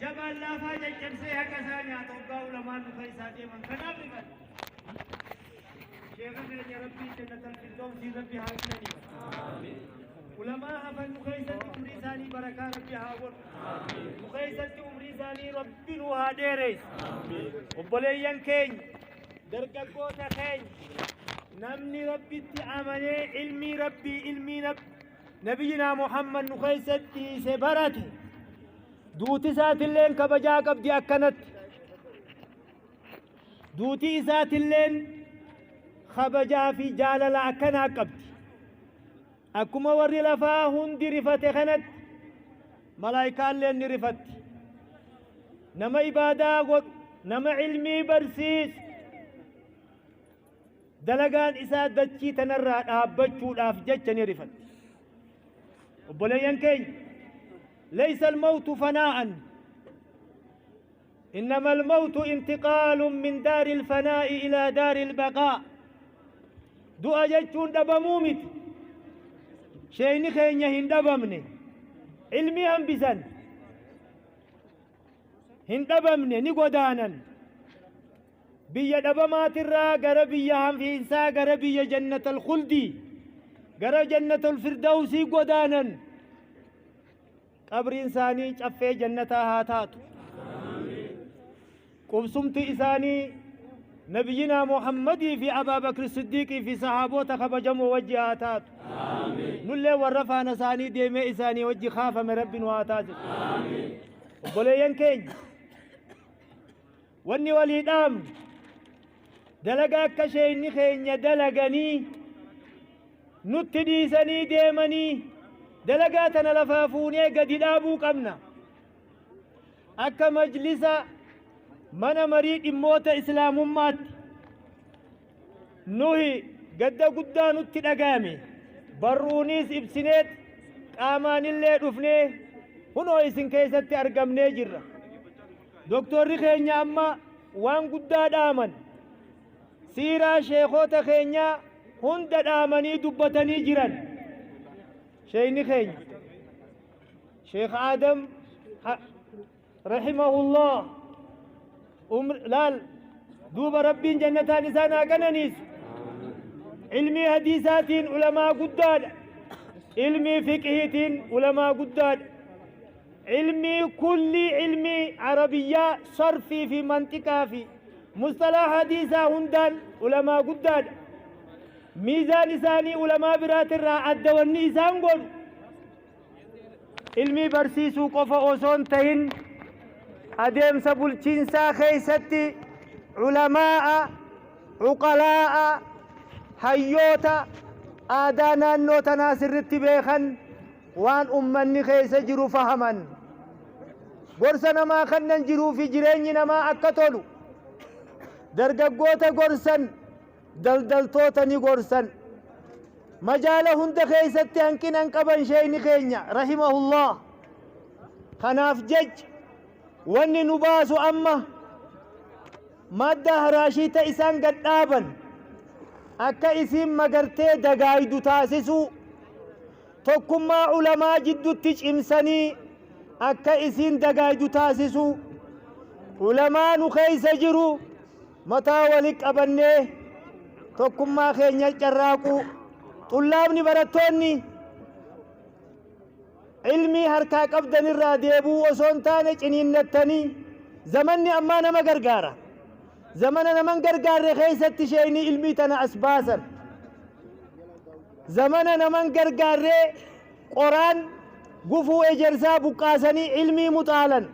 Jabaan laafaa caccabsee haqa isaa nyaata hoggaa ulamaan nu keessaa deeman. Kanaaf rifan. Sheekha keenya Rabbii jannatal firdawsii Rabbi haa qinaniisu. Ulamaa hafan nu keessatti umrii isaanii barakaa Rabbi haa godhu. Nu keessatti umrii isaanii Rabbi nu haa dheeressu. Obboleeyyan keenya, dargaggoota keenya, namni Rabbitti amanee ilmii Rabbii ilmii Nabiyyinaa Muhammad nu keessatti dhiise barate, duuti isaatilleen kabajaa qabdi akkanatti. Duuti isaatilleen kabajaa fi jaalala akkanaa qabdi. Akkuma warri lafaa hundi rifate kanatti malaayikaalleen ni rifatti. Nama ibaadaa godhu, nama ilmii barsiisu, dalagaan isaa dachii tanarraa dhaabbachuudhaaf jecha ni rifatti. Obboleeyyan keenya, laysa al-mawtu fanaa'an, innama al-mawtu intiqaalun min daari al-fanaa'i ilaa daari al-baqaa. Du'a jechuun dhabamuu miti. Sheeyni keenya hin dhabamne, ilmii hambisan hin dhabamne, ni godaanan. Biyya dhabamaatirraa gara biyya hanfiinsaa, gara biyya jannatal khuldii, gara jannatal firdawsii godaanan. Qabriin isaanii caffee jannataa haa taatu. Qubsumti isaanii nabiyyinaa Muhammadii fi Abaa Bakr Siddiiqii fi sahaabota kabajamoo wajji haa taatu. Nullee warra faana isaanii deemee isaanii wajji kaafame Rabbi nu haa taasisu. Obboleeyyan keenya, wanni walii dhaamnu dalagaa akka sheeyni keenya dalaganii nutti dhiisanii deemanii, dalagaa tana lafaa fuunee gadi dhaabuu qabna. Akka majlisa mana marii dhimmoota islaamummaatti nuhi gadda guddaa nutti dhagayame, barruunis ibsineet, qaamaanillee dhufnee hunoo isin keessatti argamnee jirra. Doktorri keenya amma waan guddaa dhaaman, siiraa sheekota keenyaa hunda dhaamanii dubbatanii jiran. Sheekni keenya Sheekh Aadam rahimahullah laal duuba, Rabbiin jannataan isaan haa qananiisu. Ilmii hadiisaatiin ulamaa guddaadha, ilmii fiqhiitiin ulamaa guddaadha, ilmii kullii, ilmii arabiyyaa, sarfii fi manxiqaa fi musxalaa hadiisaa hundaan ulamaa guddaadha. Miizaan isaanii ulamaa biraatirraa adda wanni isaan godhu, ilmii barsiisuu qofa osoo hin tahin, adeemsa bulchiinsaa keessatti ulamaa'a, uqalaa'a, hayyoota aadaa naannoo tanaa sirritti beekan, waan ummanni keessa jiru fahaman, gorsa namaa kannan, jiruu fi jireenyi namaa akka tolu dargaggoota gorsan, daldaltoota ni gorsan. Majaala hunda keessatti hanqina hin qaban sheeyni keenya rahimahullah. Kanaaf jecha wanni nu baasu amma madda haraashiita isaan gad dhaaban akka isiin magartee dagaaydu taasisuu, tokkummaa ulamaa jiddutti cimsanii akka isiin dagaaydu taasisuu, ulamaa nu keessa jiru mataa wali qabannee tokkummaa keenya carraaquu, xullaabni barattoonni ilmii harkaa qabdan irraa deebi'uu osoo hin taane ciniinnattanii. Zamanni ammaa nama gargaara. Zamana naman gargaarre keessatti sheeyni ilmii tana as baasan. Zamana naman gargaarree qoraan gufuu ejersaa buqqaasanii ilmii muxaalan.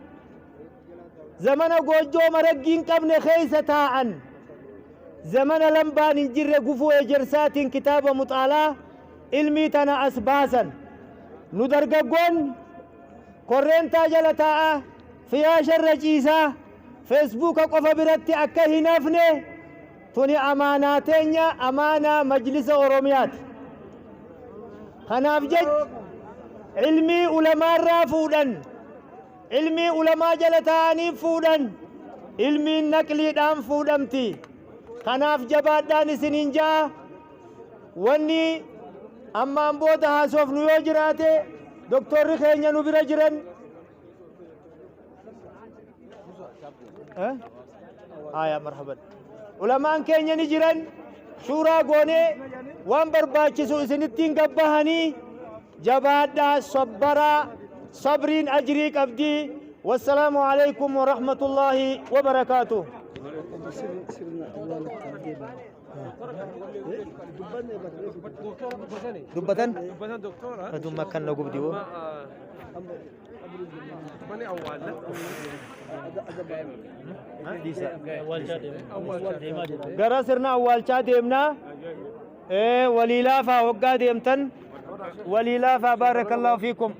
Zamana goojjoo maraggii hin qabne keessa taa'an. Zamana lambaan hin jirre gufuu ejersaatiin kitaaba muxaalaa ilmii tana as baasan. Nu dargaggoonni korreentaa jala taa'aa, firaasha irra ciisaa, feesbuuka qofa biratti akka hin hafne, tuni amaanaa teenya, amaanaa majlisa Oromiyaati. Kanaaf jecha ilmii ulamaarraa fuudhan, ilmii ulamaa jala taa'anii fuudhan, ilmiin naqliidhaan fuudhamti. Kanaaf jabaadhaan isiniin ja'a. Wanni ammaan booda haasofnu yoo jiraate, doktorri keenya nu bira jiran. Eh? Haya marhaban. Ulamaan keenya ni jiran shuuraa goonee waan barbaachisu isinittiin gabbahanii jabaadhaa sabbaraa sabriin ajrii qabdii. Wassalaamu alaikum warahmatullaahi wabarakaatuh. Dubbatan? Adumma akkan na gubdi woo. Gara sirna awwaalchaa deemnaa. Walii laafaa hoggaa deemtan walii laafaa baarakallahu fiikum.